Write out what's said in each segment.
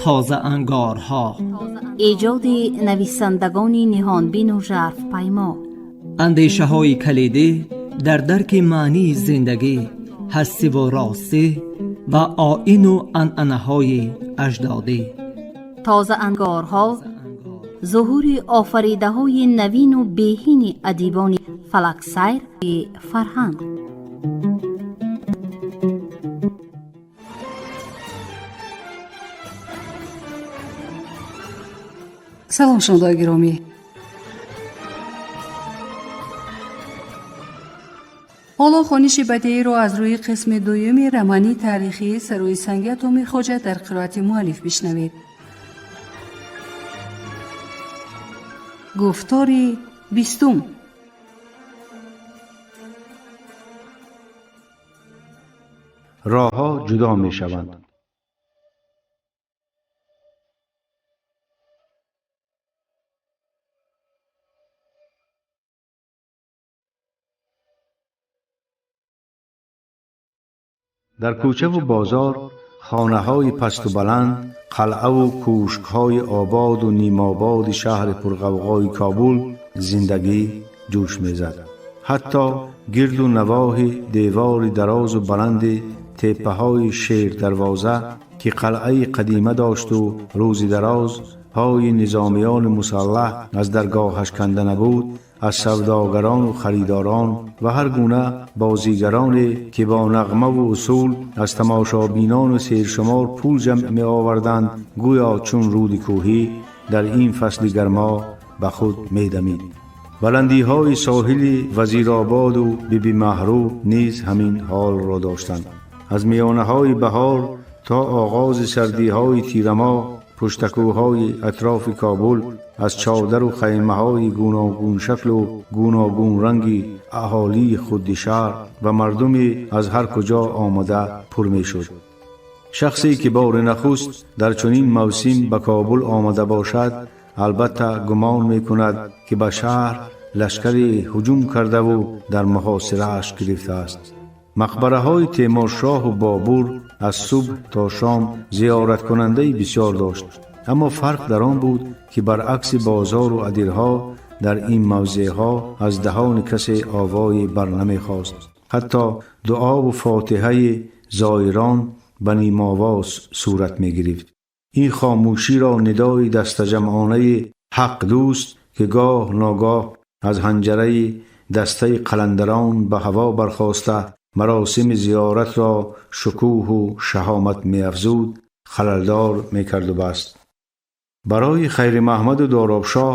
Тозаангорҳо. Эҷоди нависандагони ниҳонбину жарфпаймо. Андешаҳои калидӣ дар дарки маънии зиндагӣ, ҳастиву ростӣ ва оину анъанаҳои аҷдодӣ. Тозаангорҳо, зуҳури офаридаҳои навину беҳини адибони фалаксайр фарҳанг. Салом, шунавандаои гиромӣ. Ҳоло хониши бадеиро аз рӯи қисми дуюми романи таърихии «Сарои санги атоми хоҷа» дар қироати муаллиф бишнавед. Гуфтори 20-ум. Роҳҳо ҷудо мешаванд. Дар кӯчаву бозор, хонаҳои пасту баланд, қалъаву кӯшкҳои ободу нимободи шаҳри пурғавғои Кобул зиндагӣ ҷӯш мезад. Ҳатто гирду навоҳи девори дарозу баланди теппаҳои Шердарвоза, ки қалъаи қадима дошту рӯзи дароз пои низомиёни мусаллаҳ аз даргоҳаш канда набуд, аз савдогарону харидорон ва ҳар гуна бозигароне, ки бо нағмаву усул аз тамошобинону сершумор пул ҷамъ меоварданд, гӯё чун руди кӯҳӣ дар ин фасли гармо ба худ медамид. Баландиҳои соҳили Вазирободу Бибимаҳру низ ҳамин ҳолро доштанд. Аз миёнаҳои баҳор то оғози сардиҳои тирамоҳ пуштакӯҳҳои атрофи Кобул аз чодару хаймаҳои гуногуншаклу гуногунранги аҳолии худи шаҳр ва мардуми аз ҳар куҷо омада пур мешуд. Шахсе ки бори нахуст дар чунин мавсим ба Кобул омада бошад, албатта гумон мекунад, ки ба шаҳр лашкаре ҳуҷум кардаву дар муҳосирааш гирифтааст. Мақбараҳои Темуршоҳу Бобур аз субҳ то шом зиёраткунандаи бисёр дошт, аммо фарқ дар он буд, ки баръакси бозору адирҳо дар ин мавзеъҳо аз даҳони касе овое бар намехост. Ҳатто дуову фотиҳаи зоирон ба нимовоз сурат мегирифт. Ин хомӯширо нидои дастаҷамъонаи ҳақдӯст, ки гоҳ ногоҳ аз ҳанҷараи дастаи қаландарон ба ҳаво бархоста маросими зиёратро шукӯҳу шаҳомат меафзуд, халалдор мекарду баст. Барои Хайри Маҳмаду Доробшоҳ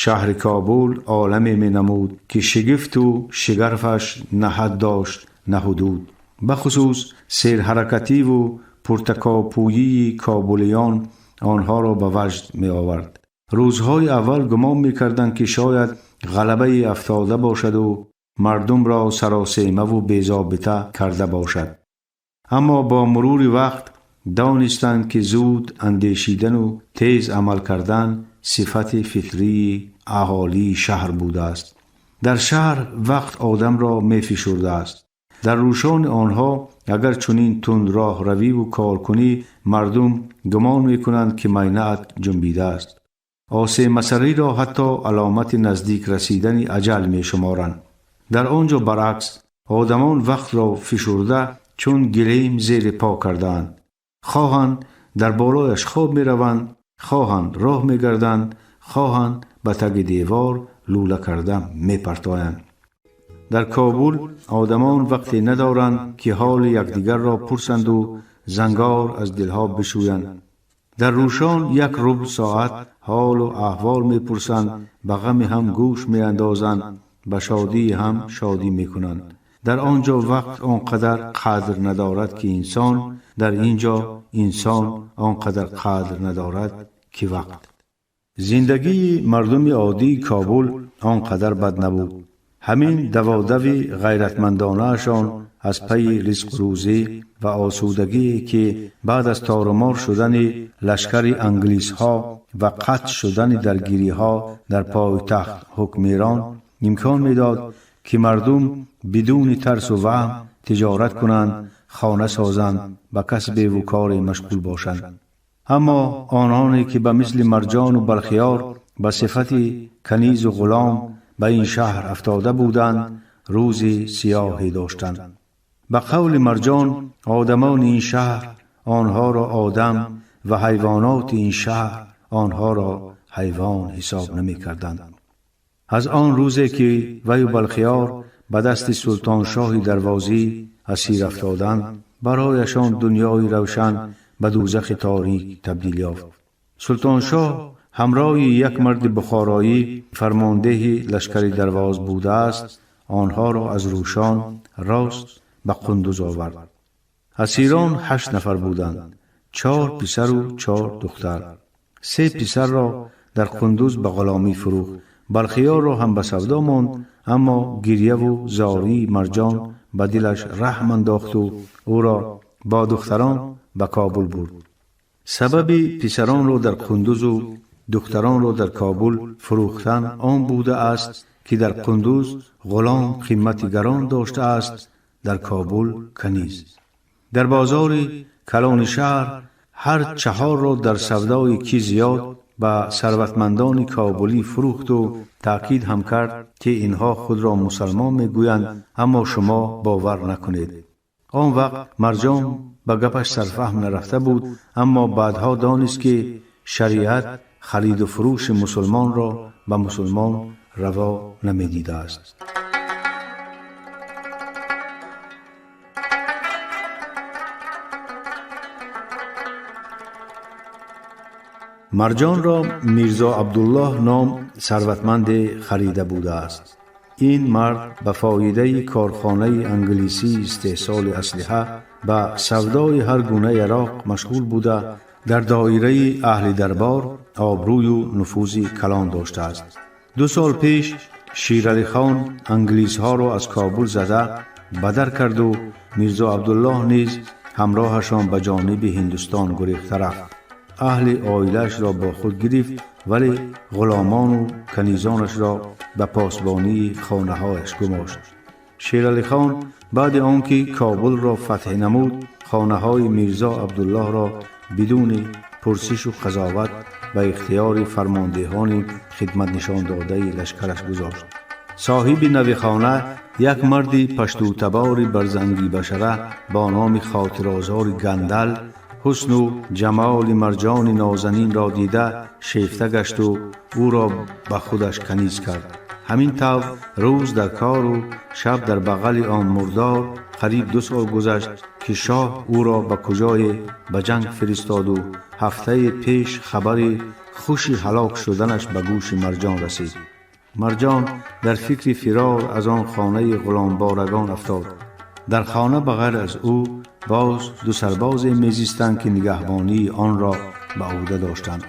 шаҳри Кобул оламе менамуд, ки шигифту шигарфаш на ҳад дошт, на ҳудуд. Бахусус серҳаракативу пуртакопӯии кобулиён онҳоро ба ваҷд меовард. Рӯзҳои аввал гумон мекарданд, ки шояд ғалабае афтода бошаду мардумро саросемаву безобита карда бошад. Аммо бо мурури вақт донистанд, ки зуд андешидану тез амал кардан сифати фитрии аҳолии шаҳр будааст. Дар шаҳр вақт одамро мефишурдааст. Дар рӯшони онҳо агар чунин тунд роҳравиву коркунӣ, мардум гумон мекунанд, ки майнаат ҷунбидааст. Осемасариро ҳатто аломати наздик расидани аҷал мешуморанд. Дар он ҷо баръакс, одамон вақтро фишурда чун гилем зери по кардаанд. Хоҳанд дар болояш хоб мераванд, хоҳанд роҳ мегарданд, хоҳанд ба таги девор лӯла карда мепартоянд. Дар Кобул одамон вақте надоранд, ки ҳоли якдигарро пурсанду зангор аз дилҳо бишӯянд. Дар Рӯшон як руб соат ҳолу аҳвол мепурсанд, ба ғами ҳам гӯш меандозанд, ба шодии ҳам шодӣ мекунанд. Дар он ҷо вақт он қадар қадр надорад, ки инсон, дар ин ҷо инсон он қадар қадр надорад, ки вақт. Зиндагии мардуми оддии Кобул он қадар бад набуд. Ҳамин даводави ғайратмандонаашон аз пайи ризқу рӯзӣ ва осудагие, ки баъд аз торумор шудани лашкари англисҳо ва қатъ шудани даргириҳо дар пойтахт ҳукм меронд, имкон медод, ки мардум бидуни тарсу ваҳм тиҷорат кунанд, хона созанд, ба касбеву коре машғул бошанд. Аммо ононе ки ба мисли Марҷону Балхиёр ба сифати канизу ғулом ба ин шаҳр афтода буданд, рӯзи сиёҳе доштанд. Ба қавли Марҷон, одамони ин шаҳр онҳоро одам ва ҳайвоноти ин шаҳр онҳоро ҳайвон ҳисоб намекарданд. Аз он рӯзе ки ваю Балхиёр ба дасти Султоншоҳи Дарвозӣ асир афтоданд, барояшон дунёи равшан ба дӯзахи торик табдил ёфт. Султоншоҳ ҳамроҳи як марди бухороӣ, фармондеҳи лашкари Дарвоз будааст, онҳоро аз Рӯшон рост ба Қундуз овард. Асирон 8 нафар буданд, 4 писару 4 духтар. 3 писарро дар Қундуз ба ғуломӣ фурӯхт, Балхиёрро ҳам ба савдо монд, аммо гирьяву зории Марҷон ба дилаш раҳм андохту ӯро бо духтарон ба Кобул бурд. Сабаби писаронро дар Қундузу духтаронро дар Кобул фурӯхтан он будааст, ки дар Қундуз ғулом қимати гарон доштааст, дар Кобул каниз. Дар бозори калони шаҳр ҳар 4-ро дар савдои ки зиёд ба сарватмандони кобулӣ фурӯхту таъкид ҳам кард, ки инҳо худро мусалмон мегӯянд, аммо шумо бовар накунед. Он вақт Марҷон ба гапаш сарфаҳм нарафта буд, аммо баъдҳо донист, ки шариат хариду фурӯши мусулмонро ба мусулмон раво намедидааст. Марҷонро Мирзо Абдуллоҳ ном сарватманде харида будааст. Ин мард ба фоидаи корхонаи англисии истеҳсоли аслиҳа ба савдои ҳар гуна яроқ машғул буда, дар доираи аҳли дарбор обрӯю нуфузи калон доштааст. 2 сол пеш Ширалихон англисҳоро аз Кобул зада бадар карду Мирзо Абдуллоҳ низ ҳамроҳашон ба ҷониби Ҳиндустон гурехта рафт. Аҳли оилаашро бо худ гирифт, вале ғуломону канизонашро ба посбонии хонаҳояш гумошт. Шералихон баъди он ки Кобулро фатҳ намуд, хонаҳои Мирзо Абдуллоҳро бидуни пурсишу қазоват ба ихтиёри фармондеҳони хидматнишондодаи лашкараш гузошт. Соҳиби нави хона як марди паштутабори барзангибашара бо номи хотирозори Гандал ҳусну ҷамоли Марҷони нозанинро дида шефта гашту ӯро ба худаш каниз кард. Ҳамин тавр рӯз дар кору шаб дар бағали он мурдор қариб 2 сол гузашт, ки шоҳ ӯро ба куҷое ба ҷанг фиристоду ҳафтаи пеш хабари хуши ҳалок шуданаш ба гӯши Марҷон расид. Марҷон дар фикри фирор аз он хонаи ғуломборагон афтод. Дар хона ба ғайр аз ӯ боз 2 сарбозе мезистанд, ки нигаҳбонии онро ба ӯҳда доштанд.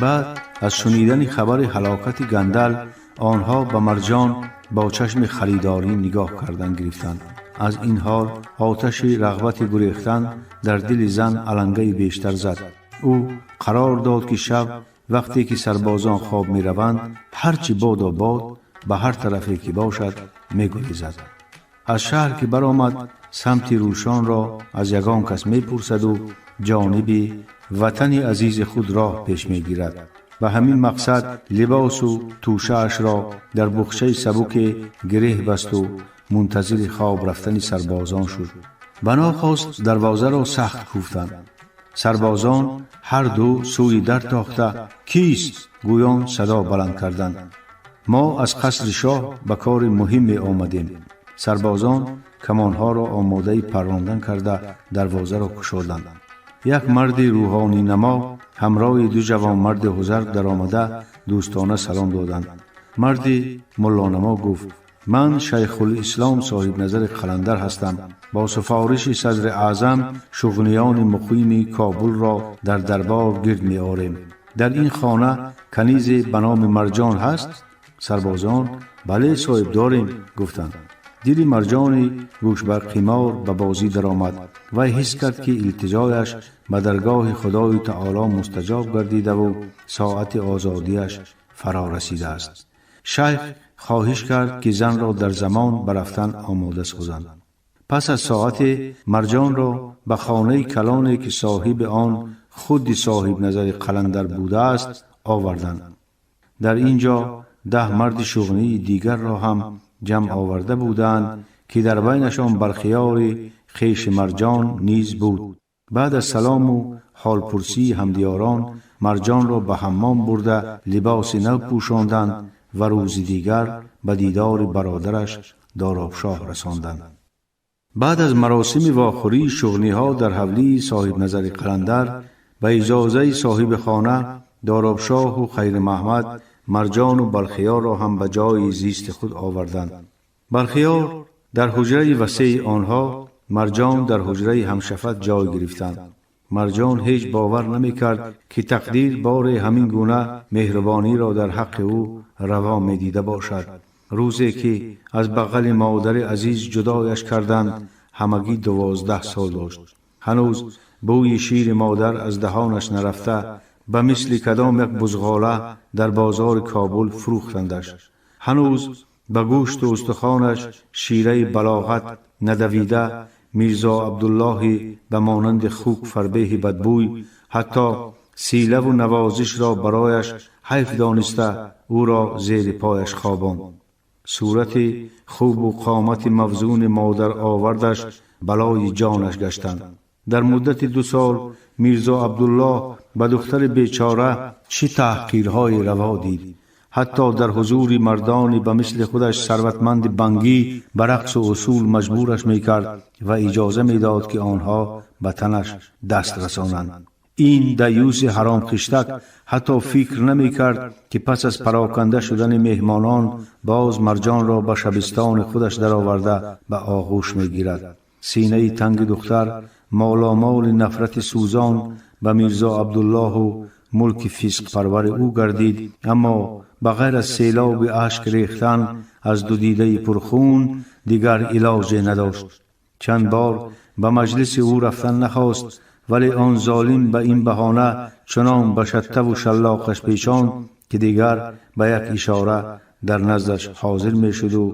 Баъд аз шунидани хабари ҳалокати Гандал онҳо ба Марҷон бо чашми харидорӣ нигоҳ кардан гирифтанд. Аз ин ҳол оташи рағбати гурехтан дар дили зан алангаи бештар зад. Ӯ қарор дод, ки шаб вақте ки сарбозон хоб мераванд, ҳарчи бодо бод ба ҳар тарафе ки бошад мегурезад. Аз шаҳр ки баромад, самти Рӯшонро аз ягон кас мепурсаду ҷониби ватани азизи худ роҳ пеш мегирад. Ба ҳамин мақсад либосу тӯшаашро дар буқчаи сабуке гиреҳ басту мунтазири хоб рафтани сарбозон шуд. Банохост дарвозаро сахт кӯфтанд. Сарбозон ҳар ду сӯи дар тохта «Кист?» гӯён садо баланд карданд. Мо аз қасри шоҳ ба кори муҳиме омадем. Сарбозон камонҳоро омодаи паррондан карда дарвозаро кушоданд. Як марди рӯҳонинамо ҳамроҳи 2 ҷавонмарди ҳузарб даромада дӯстона салом доданд. Марди муллонамо гуфт: «Ман Шайхулислом соҳибназари Қаландар ҳастам. Бо суфориши Садри Аъзам шуғниёни муқими Кобулро дар дарбор гирд меорем. Дар ин хона канизе ба номи Марҷон ҳаст?» Сарбозон «Бале, соҳиб дорем» гуфтанд. Дили Марҷони гӯшбарқимор ба бозӣ даромад. Вай ҳис кард, ки илтиҷояш ба даргоҳи Худои Таоло мустаҷоб гардидаву соати озодиаш фаро расидааст. Шайх хоҳиш кард, ки занро дар замон ба рафтан омода созанд. Пас аз соате Марҷонро ба хонаи калоне, ки соҳиби он худи Соҳибназари Қаландар будааст, оварданд. Дар ин ҷо 10 марди шуғнии дигарро ҳам ҷамъ оварда буданд, ки дар байнашон Балхиёри хеши Марҷон низ буд. Баъд аз салому ҳолпурсии ҳамдиёрон Марҷонро ба ҳаммом бурда либоси нав пӯшонданд ва рӯзи дигар ба дидори бародараш Доробшоҳ расонданд. Баъд аз маросими вохӯрии шуғниҳо дар ҳавлии Соҳибназари Қаландар ба иҷозаи соҳиби хона Доробшоҳу Хайримаҳмад Марҷону Балхиёрро ҳам ба ҷои зисти худ оварданд. Балхиёр дар ҳуҷраи васеи онҳо, Марҷон дар ҳуҷраи ҳамшафат ҷой гирифтанд. Марҷон ҳеҷ бовар намекард, ки тақдир боре ҳамин гуна меҳрубониро дар ҳаққи ӯ раво медида бошад. Рӯзе ки аз бағали модари азиз ҷудояш карданд, ҳамагӣ 12 сол дошт. Ҳанӯз бӯи шири модар аз даҳонаш нарафта, ба мисли кадом як бузғола дар бозори Кобул фурӯхтандаш. Ҳанӯз ба гӯшту устухонаш шираи балоғат надавида, Мирзо Абдуллоҳи ба монанди хук фарбеҳи бадбӯй ҳатто силаву навозишро барояш ҳайф дониста, ӯро зери пояш хобонд. Сурати хубу қомати мавзуни модаровардаш балои ҷонаш гаштанд. Дар муддати 2 сол Мирзо Абдуллоҳ ба духтари бечора чӣ таҳқирҳое раво дид. Ҳатто дар ҳузури мардони ба мисли худаш сарватманди бангӣ ба рақсу усул маҷбураш мекард ва иҷоза медод, ки онҳо ба танаш даст расонанд. Ин даюси ҳаромхиштак ҳатто фикр намекард, ки пас аз пароканда шудани меҳмонон боз Марҷонро ба шабистони худаш дароварда ба оғӯш мегирад. Синаи танги духтар моломоли нафрати сӯзон ба Мирзо Абдуллоҳу мулки фисқпарвари ӯ гардид, аммо ба ғайр аз селоби ашк рехтан аз ду дидаи пурхун дигар илоҷе надошт. Чанд бор ба маҷлиси ӯ рафтан нахост, вале он золим ба ин баҳона чунон ба шаттаву шаллоқаш печонд, ки дигар ба як ишора дар наздаш ҳозир мешуду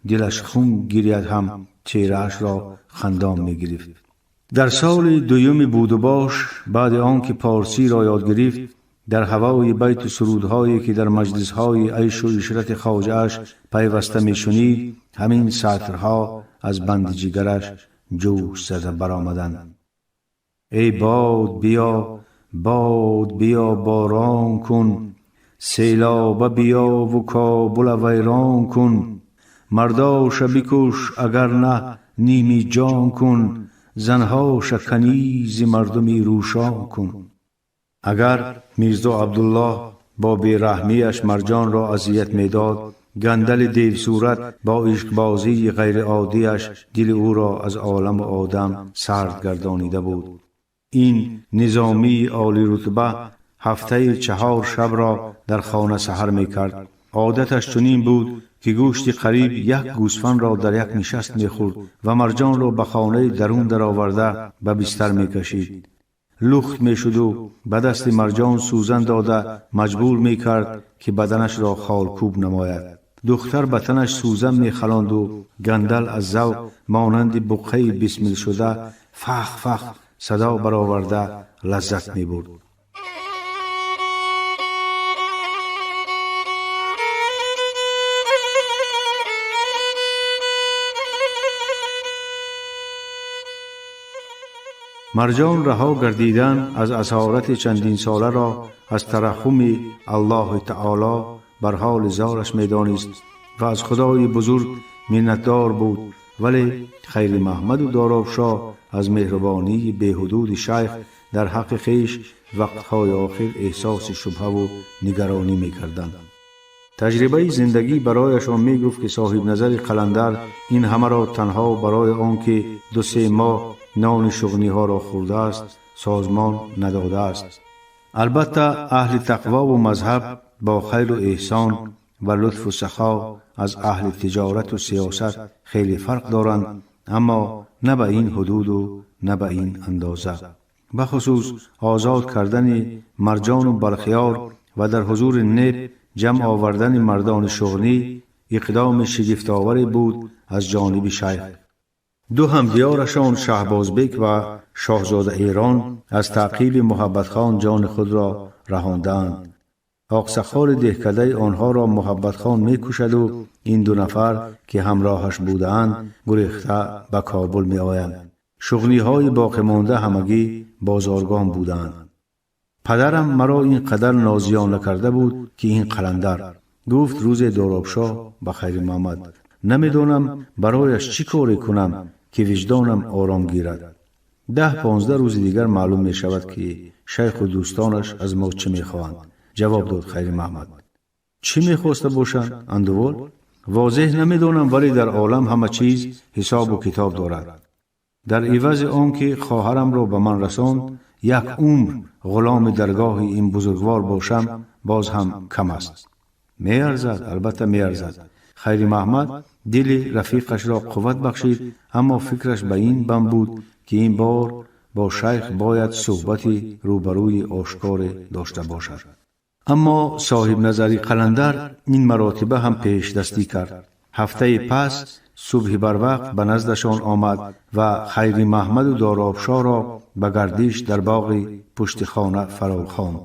дилаш хун гиряд ҳам чеҳраашро хандон мегирифт. Дар соли дуюми будубош, баъди он ки порсиро ёд гирифт, дар ҳавои байту сурудҳое, ки дар маҷлисҳои айшу ишрати хоҷааш пайваста мешунид, ҳамин сатрҳо аз банди ҷигараш ҷӯш зада баромаданд. Эй бод биё, бод биё, борон кун, селоба биёву Кобула вайрон кун, мардоша бикуш, агар на ними ҷон кун, занҳоша канизи мардуми рӯшон кун. Агар Мирзо Абдуллоҳ бо бераҳмиаш Марҷонро азият медод, гандали девсурат бо ишқбозии ғайриоддиаш дили ӯро аз оламу одам сард гардонида буд. Ин низомии олирутба ҳафтаи 4 шабро дар хона саҳар мекард. Одаташ чунин буд, ки гӯшти қариб як гӯсфандро дар як нишаст мехӯрд ва Марҷонро ба хонаи дарун дароварда ба бистар мекашид. Лухт мешуду ба дасти Марҷон сӯзан дода маҷбур мекард, ки баданашро холкӯб намояд. Духтар ба танаш сӯзан мехалонду гандал аз завқ монанди буққаи бисмилшуда фах фах садо бароварда лаззат мебурд. Марҷон раҳо гардидан аз асорати чандинсоларо аз тарахҳуми Аллоҳи таоло бар ҳоли зораш медонист ва аз Худои бузург миннатдор буд, вале Хайримаҳмаду Доробшоҳ аз меҳрубонии беҳудуди шайх дар ҳаққи хеш вақтҳои охир эҳсоси шубҳаву нигаронӣ мекарданд. Таҷрибаи зиндагӣ барояшон мегуфт, ки Соҳибназари Қаландар ин ҳамаро танҳо барои он ки 2-3 моҳ нони шуғниҳоро хӯрдааст, созмон надодааст. Албатта, аҳли тақвову мазҳаб бо хайру эҳсон ва лутфу сахо аз аҳли тиҷорату сиёсат хеле фарқ доранд, аммо на ба ин ҳудуду на ба ин андоза. Бахусус озод кардани Марҷону Балхиёр ва дар ҳузури неб ҷамъ овардани мардони шуғнӣ иқдоми шигифтоваре буд аз ҷониби шайх. Ду ҳамдиёрашон Шаҳбозбек ва Шоҳзода Эрон аз таъқиби Муҳаббатхон ҷони худро раҳондаанд. Оқсақоли деҳкадаи онҳоро Муҳаббатхон мекушаду ин ду нафар, ки ҳамроҳаш будаанд, гурехта ба Кобул меоянд. Шуғниҳои боқимонда ҳамагӣ бозоргон буданд. Падарам маро ин қадар нозиён накарда буд, ки ин қаландар, гуфт рӯзе Доробшоҳ ба Хайримуҳаммад. Намедонам, барояш чӣ коре кунам, ки виҷдонам ором гирад. 10-15 рӯзи дигар маълум мешавад, ки шайху дӯстонаш аз мо чӣ мехоҳанд, ҷавоб дод Хайримаҳмад. Чӣ мехоста бошанд, андувол? Возеҳ намедонам, вале дар олам ҳама чиз ҳисобу китоб дорад. Дар ивази он ки хоҳарамро ба ман расонд, як умр ғуломи даргоҳи ин бузургвор бошам, боз ҳам кам аст. Меарзад, албатта меарзад. Хайримаҳмад дили рафиқашро қувват бахшид, аммо фикраш ба ин бам буд, ки ин бор бо шайх бояд суҳбати рӯбарӯи ошкоре дошта бошад. Аммо соҳибназари қаландар ин маротиба ҳам пешдастӣ кард. Ҳафтаи пас субҳи барвақт ба наздашон омад ва Хайримаҳмаду Доробшоҳро ба гардиш дар боғи пушти хона фаро хонд.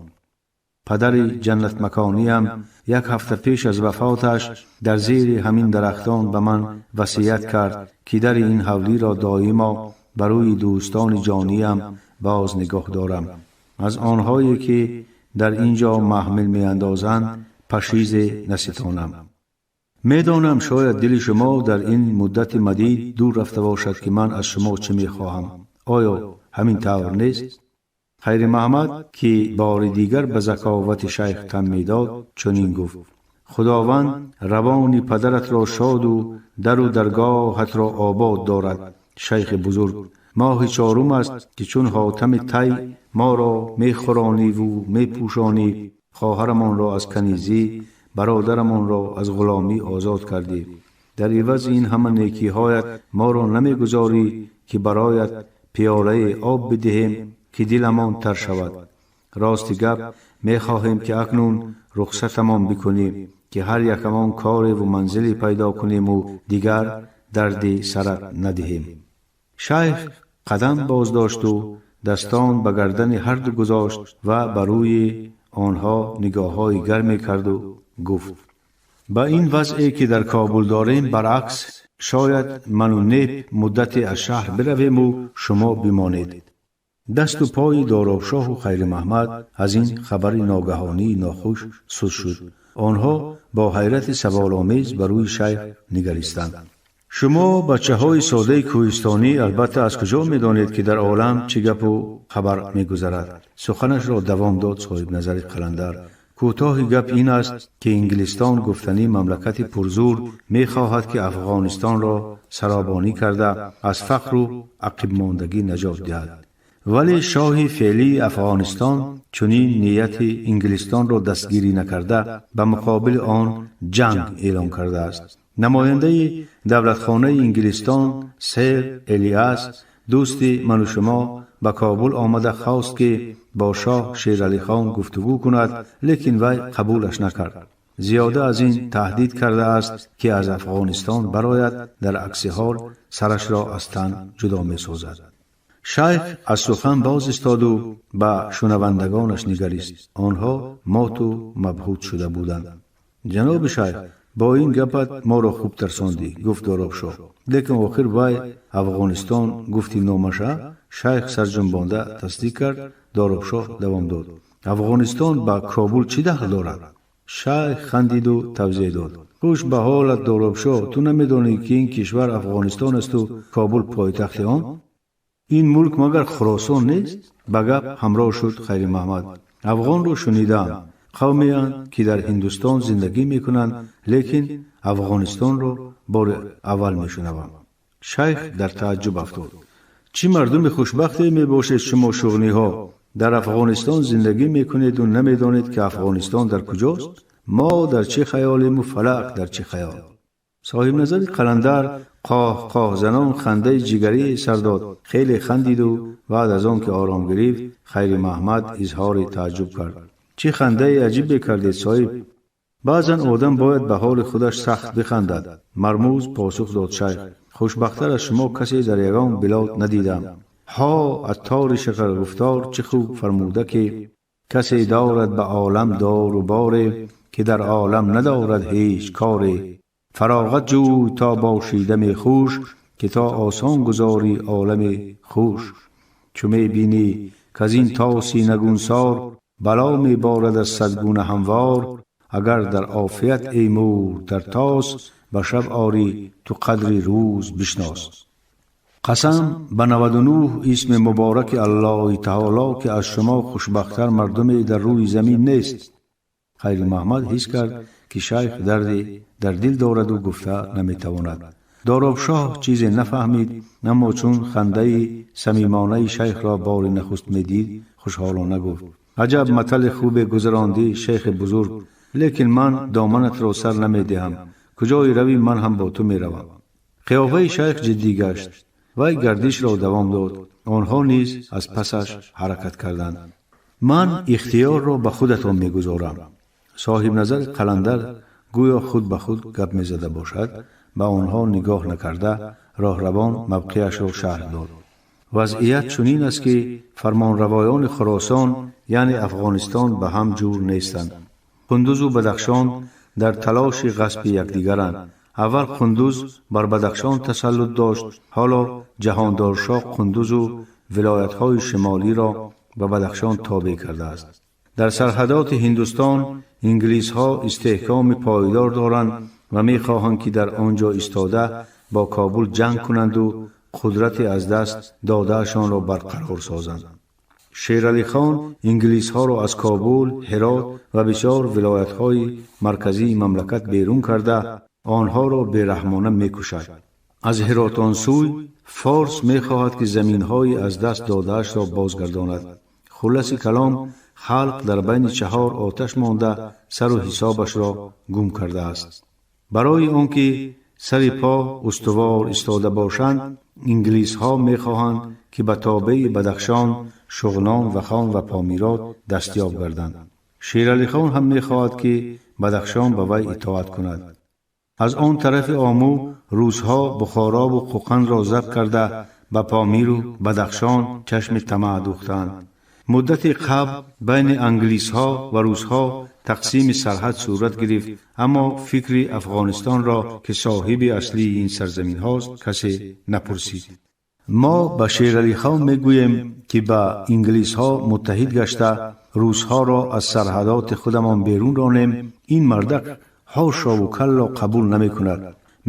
Падари ҷаннатмакониям як ҳафта пеш аз вафоташ дар зери ҳамин дарахтон ба ман васият кард, ки дари ин ҳавлиро доимо ба рӯи дӯстони ҷониям боз нигоҳ дорам. Аз онҳое, ки дар ин ҷо маҳмил меандозанд, пашизе наситонам. Медонам, шояд дили шумо дар ин муддати мадид дур рафта бошад, ки ман аз шумо чӣ мехоҳам. Оё ҳамин тавр нест? Хайримаҳмад, ки бори дигар ба заковати шайх тан медод, чунин гуфт: Худованд равони падаратро шоду дару даргоҳатро обод дорад, шайхи бузург. Моҳи чорум аст, ки чун Ҳотами Тай моро мехӯрониву мепӯшонӣ, хоҳарамонро аз канизӣ, бародарамонро аз ғуломӣ озод кардӣ. Дар ивази ин ҳама некиҳоят моро намегузорӣ, ки бароят пиёлае об бидиҳем, ки диламон тар шавад. Рости гап, мехоҳем, ки акнун рухсатамон бикунӣ, ки ҳар якамон кореву манзиле пайдо кунему дигар дарди сарат надиҳем. Шайх қадам боздошту дастон ба гардани ҳарду гузошт ва ба рӯи онҳо нигоҳҳои гарме карду гуфт: Ба ин вазъе, ки дар Кобул дорем, баръакс, шояд ману Неп муддате аз шаҳр биравему шумо бимонед. Дасту пои Доробшоҳу Хайримаҳмад аз ин хабари ногаҳонии нохуш суст шуд. Онҳо бо ҳайрати саволомез ба рӯи шайх нигаристанд. Шумо, бачаҳои содаи кӯҳистонӣ, албатта аз куҷо медонед, ки дар олам чӣ гапу хабар мегузарад? Суханашро давом дод соҳибназари қаландар. Кӯтоҳи гап ин аст, ки Инглистон, гуфтанӣ мамлакати пурзур, мехоҳад, ки Афғонистонро саробонӣ карда, аз фақру ақибмондагӣ наҷот диҳад. Вале шоҳи феълии Афғонистон чунин нияти Инглистонро дастгирӣ накарда, ба муқобили он ҷанг эълон кардааст. Намояндаи давлатхонаи Инглистон, сэр Элиас, дӯсти ману шумо, ба Кобул омада хост, ки бо шоҳ Шералихон гуфтугӯ кунад, лекин вай қабулаш накард. Зиёда аз ин, таҳдид кардааст, ки аз Афғонистон барояд, дар акси ҳол сарашро аз тан ҷудо месозад. Шайх аз сухан боз истоду ба шунавандагонаш нигарист. Онҳо моту мабҳут шуда буданд. Ҷаноби шайх, бо ин гапат моро хуб тарсондӣ, гуфт Доробшоҳ. Лекин охир вай Афғонистон гуфти номаша? Шайх сарҷунбонда тасдиқ кард. Доробшоҳ давом дод: Афғонистон ба Кобул чӣ дахл дорад? Шайх хандиду тавзеҳ дод: Хуш ба ҳолат, Доробшоҳ, ту намедонӣ, ки ин кишвар Афғонистон асту Кобул пойтахти он? Ин мулк магар Хуросон нест? Ба гап ҳамроҳ шуд Хайримаҳмад. Афғонро шунидаам, қавмеанд, ки дар Ҳиндустон зиндагӣ мекунанд, лекин Афғонистонро бори аввал мешунавам. Шайх дар тааҷҷуб афтод. Чӣ мардуми хушбахте мебошед шумо, шуғниҳо! Дар Афғонистон зиндагӣ мекунеду намедонед, ки Афғонистон дар куҷост. Мо дар чӣ хаёлему фалак дар чӣ хаёл! Соҳибназари қаландар қоҳ қоҳзанон хандаи ҷигарие сар дод. Хеле хандиду баъд аз он ки ором гирифт, Хайримаҳмад изҳори тааҷҷуб кард: Чӣ хандаи аҷибе кардед, соҳиб? Баъзан одам бояд ба ҳоли худаш сахт бихандад, мармуз посух дод шайх. Хушбахттар аз шумо касе дар ягон билод надидам. Ҳо, аттори шакаргуфтор чӣ хуб фармуда, ки касе дорад ба олам дору боре, ки дар олам надорад ҳеҷ коре. Фароғат ҷӯй то бошӣ даме хуш, ки то осон гузорӣ олами хуш. Чу мебинӣ, каз ин тоси нагунсор бало меборад аз сад гуна ҳамвор, агар дар офият, эй мур, дар тос ба шаб орӣ, ту қадри рӯз бишнос. Қасам ба 99 исми мубораки Аллоҳи таоло, ки аз шумо хушбахттар мардуме дар рӯи замин нест. Хайри Муҳаммад ҳис кард, ки шайх дарде дар дил дораду гуфта наметавонад. Доробшоҳ чизе нафаҳмид, аммо чун хандаи самимонаи шайхро бори нахуст медид, хушҳолона гуфт: «Аҷаб матали хубе гузарондӣ, шайхи бузург, лекин ман доманатро сар намедиҳам. Куҷое равӣ, ман ҳам бо ту меравам». Қиёфаи шайх ҷиддӣ гашт. Вай гардишро давом дод, онҳо низ аз пасаш ҳаракат карданд. «Ман ихтиёрро ба худатон мегузорам». Соҳибназари қаландар гӯё худ ба худ гап мезада бошад, ба онҳо нигоҳ накарда, роҳравон мавқеашро шарҳ дод. «Вазъият чунин аст, ки фармонравоёни Хуросон, яъне Афғонистон, ба ҳам ҷур нестанд. Қундузу Бадахшон дар талоши ғасби якдигаранд. Аввал Қундуз бар Бадахшон тасаллут дошт, ҳоло Ҷаҳондоршоҳ Қундузу вилоятҳои шимолиро ба Бадахшон тобеъ кардааст. Дар сарҳадоти Ҳиндустон инглисҳо истеҳкоми пойдор доранд ва мехоҳанд, ки дар он ҷо истода бо Кобул ҷанг кунанду қудрати аз даст додаашонро барқарор созанд. Шералихон инглисҳоро аз Кобул, Ҳерот ва бисёр вилоятҳои марказии мамлакат берун карда, онҳоро бераҳмона мекушад. Аз Ҳиротон сӯй Форс мехоҳад, ки заминҳои аз даст додаашро бозгардонад. Хулласи калом, халқ дар байни чаҳор оташ монда, сару ҳисобашро гум кардааст. Барои он ки сари по устувор истода бошанд, инглисҳо мехоҳанд, ки ба тобеи Бадахшон, Шуғнон, Вахон ва Помирот дастёб гарданд. Шералихон ҳам мехоҳад, ки Бадахшон ба вай итоат кунад. Аз он тарафи Омӯ русҳо Бухорову Қӯқанро забт карда, ба Помиру Бадахшон чашми тамаъ дӯхтаанд. Муддати қабл байни англисҳо ва русҳо тақсими сарҳад сурат гирифт, аммо фикри Афғонистонро, ки соҳиби аслии ин сарзаминҳост, касе напурсид. Мо ба Шералихон мегӯем, ки ба инглисҳо муттаҳид гашта, русҳоро аз сарҳадоти худамон берун ронем. Ин мардак ҳошову калло қабул намекунад.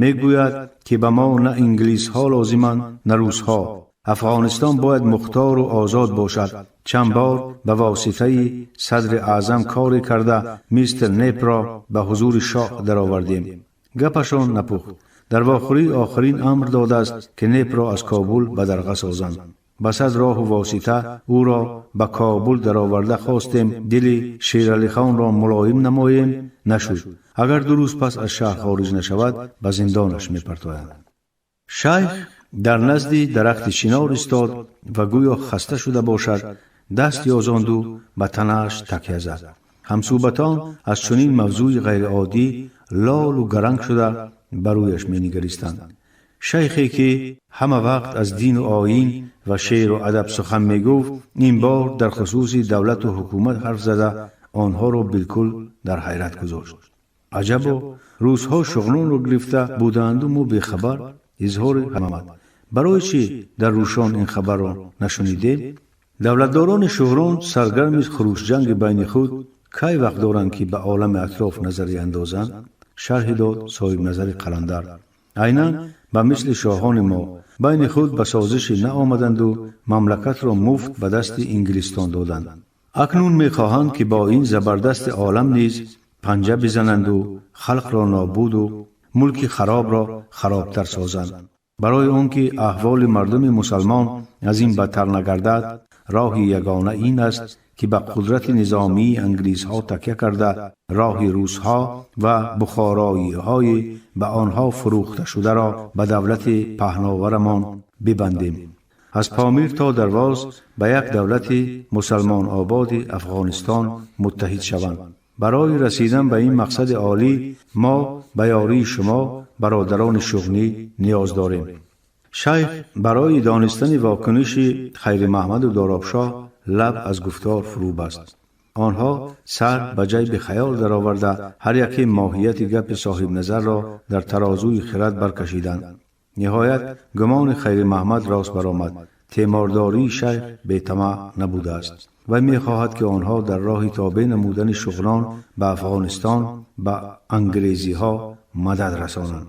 Мегӯяд, ки ба мо на инглисҳо лозиманд, на русҳо. Афғонистон бояд мухтору озод бошад. Чанд бор ба воситаи садри аъзам коре карда, мистер Непро ба ҳузури шоҳ даровардем. Гапашон напухт. Дар вохӯрии охирин амр додааст, ки Непро аз Кобул ба дарға созанд. Ба сад роҳу восита ӯро ба Кобул дароварда, хостем дили Шералихонро мулоим намоем, нашуд. Агар 2 рӯз пас аз шаҳр хориҷ нашавад, ба зиндонаш мепартоянд». Шайх дар назди дарахти чинор истод ва гӯё хаста шуда бошад, даст ёзонду ба танааш такя зад. Ҳамсӯҳбатон аз чунин мавзӯи ғайриоддӣ лолу гаранг шуда ба рӯяш менигаристанд. Шайхе, ки ҳама вақт аз дину оин ва шеъру адаб сухан мегуфт, ин бор дар хусуси давлату ҳукумат ҳарф зада, онҳоро билкул дар ҳайрат гузошт. «Аҷабо, рӯзҳо Шуғнонро гирифта будаанду мо бехабар», изҳори омад. «Барои чӣ дар Рӯшон ин хабарро нашунидем? Давлатдорони Шуғнон саргарми хурӯшҷанги байни худ кай вақт доранд, ки ба олами атроф назаре андозанд?» шарҳи дод соҳибназари қаландар. «Айнан ба мисли шоҳони мо байни худ ба созише наомаданду мамлакатро муфт ба дасти Инглистон доданд. Акнун мехоҳанд, ки бо ин забардасти олам низ панҷа бизананду халқро нобуду мулки харобро харобтар созанд. Барои он ки аҳволи мардуми мусалмон аз ин бадтар нагардад, роҳи ягона ин аст, ки ба қудрати низомии англисҳо такя карда, роҳи русҳо ва бухороиҳои ба онҳо фурӯхташударо ба давлати паҳноварамон бибандем. Аз Помир то Дарвоз ба як давлати мусалмонободи Афғонистон муттаҳид шаванд. Барои расидан ба ин мақсади олӣ мо ба ёрии шумо Бародарони шуғнӣ ниёз дорем. Шайх барои донистани вокуниши Хайримаҳмаду Доробшоҳ лаб аз гуфтор фурӯ баст. Онҳо сар ба ҷайби хаёл дароварда, ҳар яке моҳияти гапи соҳибназарро дар тарозуи хирад баркашиданд. Ниҳоят гумони Хайримаҳмад рост баромад. Темордории шайх бетамаъ набудааст ва мехоҳад, ки онҳо дар роҳи тобеъ намудани шуғнон ба Афғонистон ба ангрезиҳо мадад расонанд.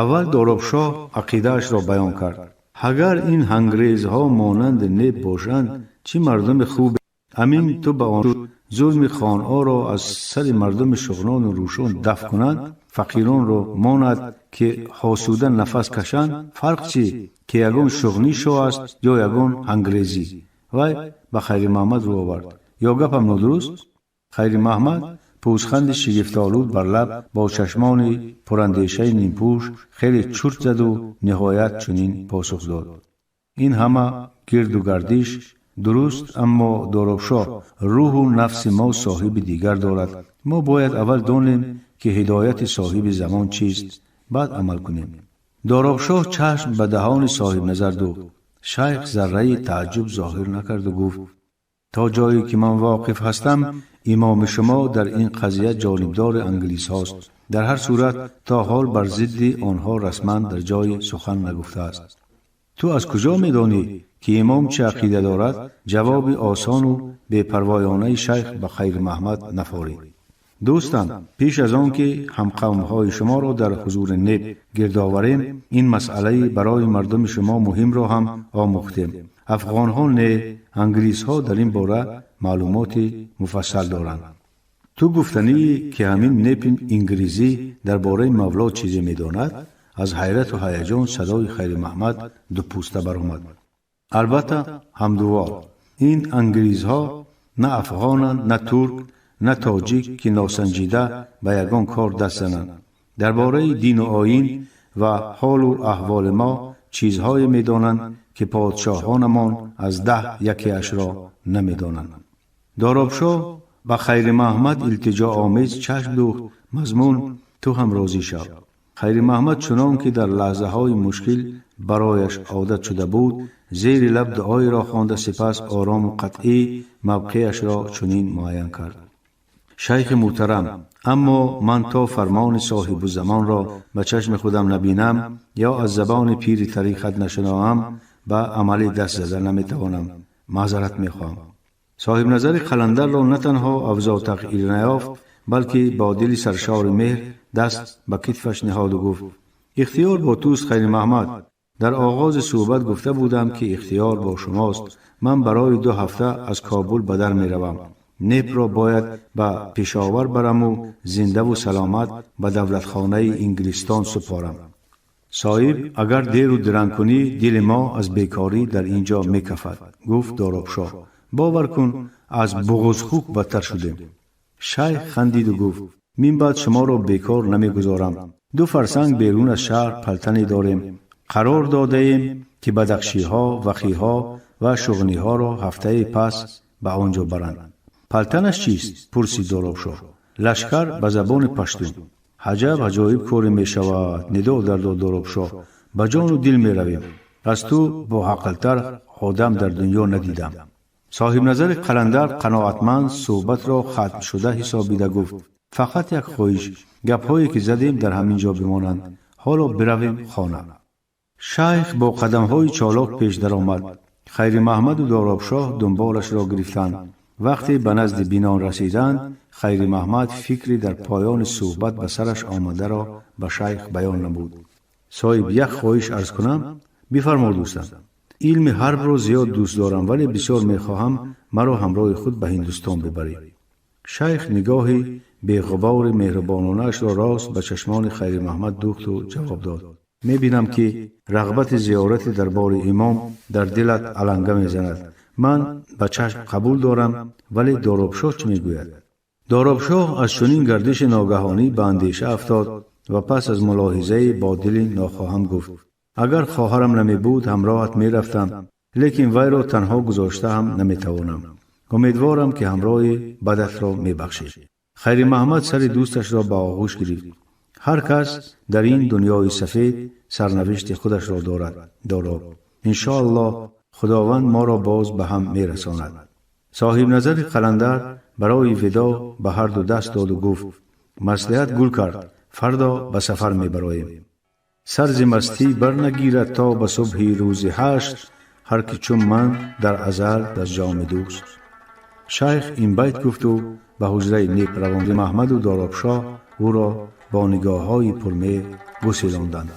Аввал Доробшоҳ ақидаашро баён кард. Агар ин ҳангрезҳо монанди Неб бошанд, чӣ мардуми хубе! Амин ту ба он зулми хонҳоро аз сари мардуми шуғнону Рӯшон дафт кунанд, фақиронро монад, ки осуда нафас кашанд. Фарқ чӣ, ки ягон шуғнӣ шоҳ аст ё ягон ҳангрезӣ? Вай ба Хайримаҳмад рӯ овард. Ё гапам нодуруст? Хайримаҳмад пӯзханди шигифтолуд бар лаб, бо чашмони пурандешаи нимпӯш хеле чурт заду ниҳоят чунин посух дод: ин ҳама гирду гардиш дуруст, аммо Доробшоҳ, рӯҳу нафси мо соҳиби дигар дорад. Мо бояд аввал донем, ки ҳидояти соҳиби замон чист, баъд амал кунем. Доробшоҳ чашм ба даҳони соҳибназар духт. Шайх зарраи тааҷҷуб зоҳир накарду гуфт: то ҷое ки ман воқиф ҳастам, имоми шумо дар ин қазия ҷонибдори англисҳост. Дар ҳар сурат, то ҳол бар зидди онҳо расман дар ҷои сухан нагуфтааст. Ту аз куҷо медонӣ, ки имом чӣ ақида дорад? Ҷавоби осону бепарвоёнаи шайх ба Хайримаҳмад нафорид. Дӯстам, пеш аз он ки ҳамқавмҳои шуморо дар ҳузури Неб гирд оварем, ин масъалаи барои мардуми шумо муҳимро ҳам омӯхтем. Афғонҳо не, англисҳо дар ин бора маълумоти муфассал доранд. Ту гуфтанӣ, ки ҳамин Непи инглизӣ дар бораи мавло чизе медонад? Аз ҳайрату ҳаяҷон садои Хайримаҳмад дупӯста баромад. Албатта, ҳамдувол. Ин англизҳо на афғонанд, на турк, на тоҷик, ки носанҷида ба ягон кор даст зананд. Дар бораи дину оин ва ҳолу аҳволи мо чизҳое медонанд, ки подшоҳонамон аз 10 якеашро намедонанд. Доробшоҳ ба Хайримаҳмад илтиҷоомез чашм духт, мазмун ту ҳам розӣ шав. Хайримаҳмад, чунон ки дар лаҳзаҳои мушкил барояш одат шуда буд, зери лаб дуоеро хонда, сипас орому қатъӣ мавқеашро чунин муайян кард: шайхи муҳтарам, аммо ман то фармони соҳибузамонро ба чашми худам набинам ё аз забони пири тариқат нашуноам, ба амалӣ даст зада наметавонам. Маъзарат мехоҳам. Соҳибназари қаландарро на танҳо авзоъ тағйир наёфт, балки бо дили саршори меҳр даст ба китфаш ниҳоду гуфт: ихтиёр бо туст, Хайримаҳмад. Дар оғози суҳбат гуфта будам, ки ихтиёр бо шумост. Ман барои 2 ҳафта аз Кобул ба дар меравам. Непро бояд ба Пешовар бараму зиндаву саломат ба давлатхонаи Инглистон супорам. Соҳиб, агар деру диранг кунӣ, дили мо аз бекорӣ дар ин ҷо мекафад, гуфт Доробшоҳ. Бовар кун, аз буғузхук бадтар шудем. Шайх хандиду гуфт: мин баъд шуморо бекор намегузорам. 2 фарсанг берун аз шаҳр палтане дорем. Қарор додаем, ки бадахшиҳо, вахиҳо ва шуғниҳоро ҳафтаи пас ба он ҷо баранд. Палтанаш чист? Пурсид Доробшоҳ. Лашкар ба забони паштун. Аҷаб аҷоиб коре мешавад, нидо дардод Доробшоҳ. Ба ҷону дил меравем. Аз ту боҳақлтар одам дар дунё надидам. Соҳибназари қаландар қаноатманд суҳбатро хатмшуда ҳисобида гуфт: фақат як хоҳиш, гапҳое ки задем, дар ҳамин ҷо бимонанд. Ҳоло биравем хона. Шайх бо қадамҳои чолок пеш даромад. Хайримаҳмаду Доробшоҳ дунболашро гирифтанд. Вақте ба назди бинон расиданд, Хайримаҳмад фикри дар поёни суҳбат ба сараш омадаро ба шайх баён намуд. Соҳиб, як хоҳиш арз кунам? Бифармо, дӯстам. Илми ҳарбро зиёд дӯст дорам, вале бисёр мехоҳам маро ҳамроҳи худ ба Ҳиндустон бибарӣ. Шайх нигоҳи беғубори меҳрубононаашро рост ба чашмони Хайримаҳмад духту ҷавоб дод: мебинам, ки рағбати зиёрати дарбори имом дар дилат аланга мезанад. Ман ба чашм қабул дорам, вале Доробшоҳ чӣ мегӯяд? Доробшоҳ аз чунин гардиши ногаҳонӣ ба андеша афтод ва пас аз мулоҳизаи бо дили нохоҳам гуфт: агар хоҳарам намебуд, ҳамроҳат мерафтам, лекин вайро танҳо гузошта ҳам наметавонам. Умедворам, ки ҳамроҳи бадатро мебахшӣ. Хайримаҳмад сари дӯсташро ба оғӯш гирифт. Ҳар кас дар ин дунёи сафед сарнавишти худашро дорад, Дороб. Иншоаллоҳ, Худованд моро боз ба ҳам мерасонад. Соҳибназари қаландар барои видоъ ба ҳар ду даст доду гуфт: маслиҳат гул кард, фардо ба сафар мебароем. Сар зи мастӣ барнагирад то ба субҳи рӯзи ҳашт, ҳар ки чун ман дар азал аз ҷоми дӯст. Шайх ин байт гуфту ба ҳуҷраи неп равон. Маҳмаду Доробшоҳ ӯро бо нигоҳҳои пурмеҳр гуселонданд.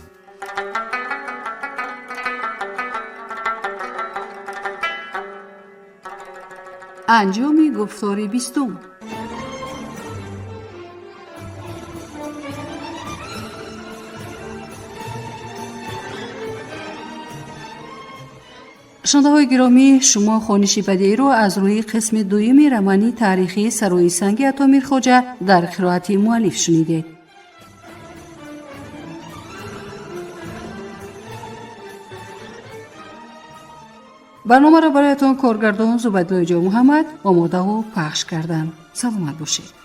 Анҷоми гуфтори 20-ум. Шунавандаҳои гиромӣ, шумо хониши бадеиро аз рӯи қисми дуюми романи таърихии Сарои санги Ато Мирхоҷа дар қироати муаллиф шунидед. Барномаро бароятон коргардон Зубайдуллои Ҷонмуҳаммад омодаву пахш карданд. Саломат бошед.